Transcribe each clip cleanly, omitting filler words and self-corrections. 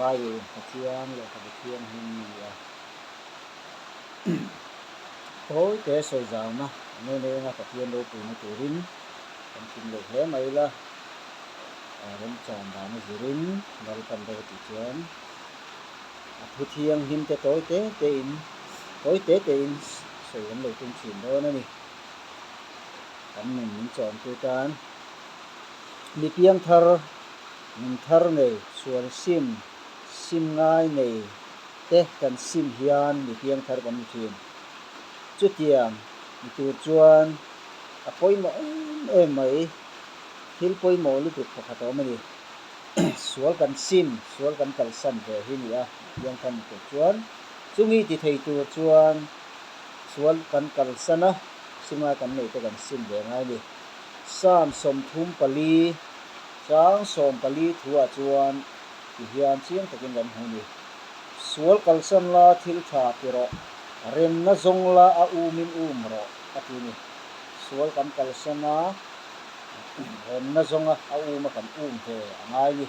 Bible Pathian lehkhabu thianghlim a ni a. Tawite sawi zauna a nei enga Pathian ropuina turin kan kim lo hle mai la, remchan dana zirin Lalpan ro tih chuan a thu thianghlim te tawi te tein tawi te tein sawi kan lo tum thin dawn a ni. Kan nun min chawmtu tan mi piangthar nun thar nei sual sim sim ngai nei te kan sim hian mi piangthar kan ni thin. Chutiang ni tur chuan a pawimawh em em mai, thil pawimawh lutuk pakhat a awm a ni. Sual kan sim, sual kan kalsan ve hi ni a, mi piangthar ni tur chuan chumi ti thei tur chuan sual kan kalsan a, sima kan neih te kan sim ve ngai a ni. Psalm 34 chang 14 thuah chuan ti hian chiang takin kan hmu a ni. Sual kalsan la thil tha ti rawh, remna zawng la a umin um rawh a ti a ni. Sual kan kalsan a, remna zawnga a uma kan um ve a ngai ni.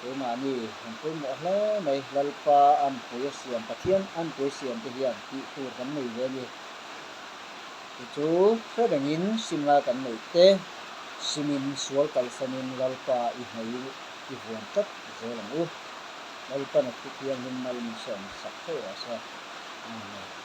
Keimahni kan pawimawh hle mai, Lalpa anpui a siam, Pathian anpui a siam te hian tih tur kan nei ve a ni. Chu chu hre rengin simnga kan neih te, simin sual kalsanin Lalpa i hnaih i vuan tlat zel ang u. Lalpan a thu thianghlim mal min sawm sak theuh rawh se. Amen.